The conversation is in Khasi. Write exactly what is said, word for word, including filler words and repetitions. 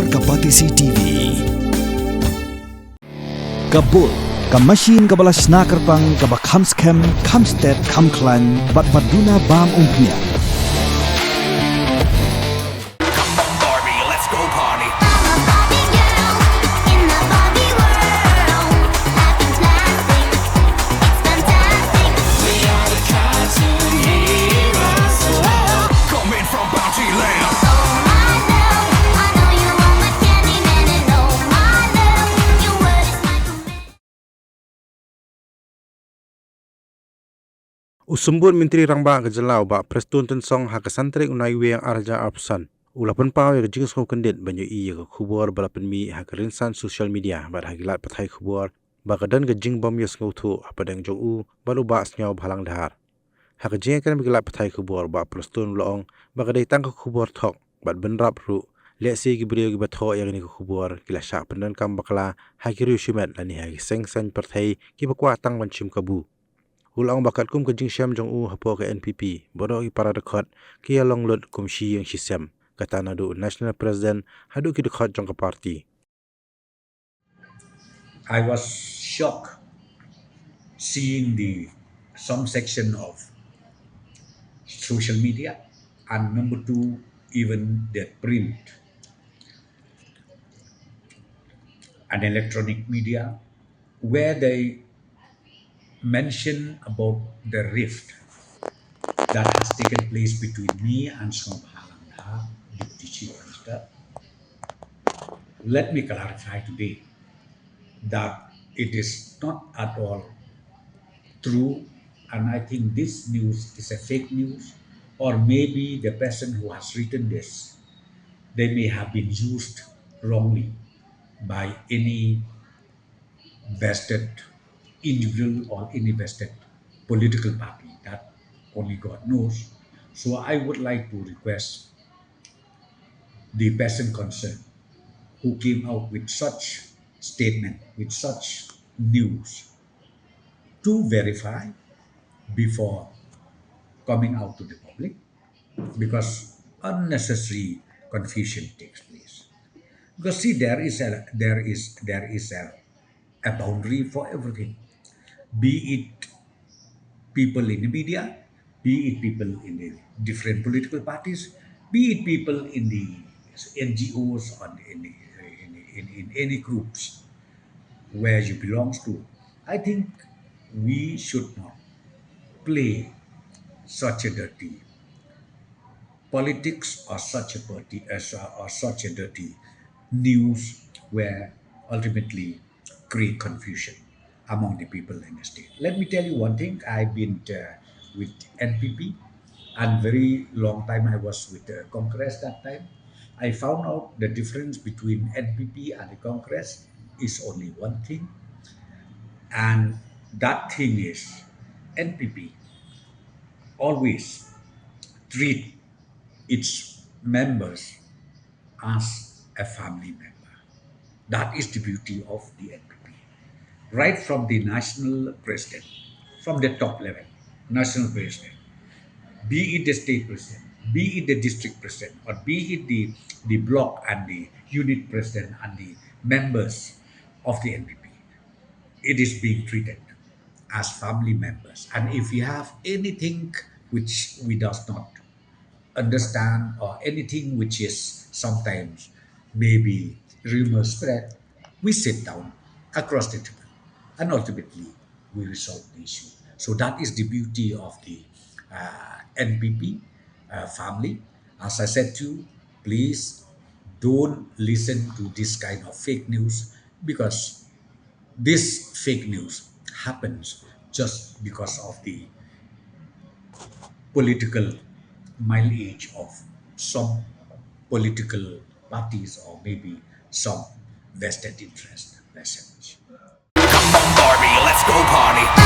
Ka Batesi T V. Ka Bull, ka machine kaba la shna kyrpang, kaba kham skhem, kham stet, kham khlaiñ, bad ba duna bam umphniang. Come on, Barbie, let's go party. I'm a Barbie girl in the Barbie world. Life is plastic, it's fantastic. We are the cartoon heroes. Whoa. Coming from Bounty Land. Oh my love, I know you want my Candyman, and oh my love, your word is my command. U Symbud Myntri Rangbah ka jylla u Bah Prestone Tynsong ha ka san tarik u Naiwieng ar hajar arphew san u la pynpaw ïa ka jingsngewkyndit ban ïohi ïa ka khubor ba la pynmih ha ka rynsan social media bad ha ki lad pathai khubor ba ka don ka jingbym ïasngewthuh hapdeng jong u bad u Bah Sniawbhalang Dhar. Ha ka jingïakren bad ki lad pathai khubor, u Bah Prestone u la ong ba ka dei tang ka khubor thok bad bynrap ruh, lehse ki briew kiba thoh ïa kane ka khubor ki la shah pyndonkam bakla ha ki riew shimet lane ha ki seng saiñ pyrthei kiba kwah tang ban shim kabu. U la ong ba katkum ka jingshem jong u hapoh ka N P P, baroh ki para dkhot ki ïalong lut kum shi ïing shi sem, kata naduh u National President haduh ki dkhot jong ka party. I was shocked seeing the some section of social media, and number two, even the print and electronic media, where they mention about the rift that has taken place between me and Sniawbhalang Dhar, Deputy Chief Minister. Let me clarify today that it is not at all true, and I think this news is a fake news, or maybe the person who has written this, they may have been used wrongly by any vested individual or any vested political party. That only God knows. So I would like to request the person concerned who came out with such statement, with such news, to verify before coming out to the public, because unnecessary confusion takes place. Because see, there is a there is there is a, a boundary for everything, be it people in the media, be it people in the different political parties, be it people in the N G Os or in, the, in, in, in any groups where you belong to. I think we should not play such a dirty politics or such a party as or such a dirty news where ultimately create confusion among the people in the state. Let me tell you one thing. I've been uh, with N P P, and very long time I was with uh, Congress that time. I found out the difference between N P P and the Congress is only one thing, and that thing is N P P always treat its members as a family member. That is the beauty of the N P P. Right from the national president, from the top level, national president, be it the state president, be it the district president, or be it the, the block and the unit president and the members of the N P P, it is being treated as family members. And if we have anything which we does not understand or anything which is sometimes maybe rumor spread, we sit down across the table and ultimately we resolve the issue. So that is the beauty of the uh, N P P uh, family. As I said to you, please don't listen to this kind of fake news, because this fake news happens just because of the political mileage of some political parties or maybe some vested interest message. Come on, Barbie, let's go party.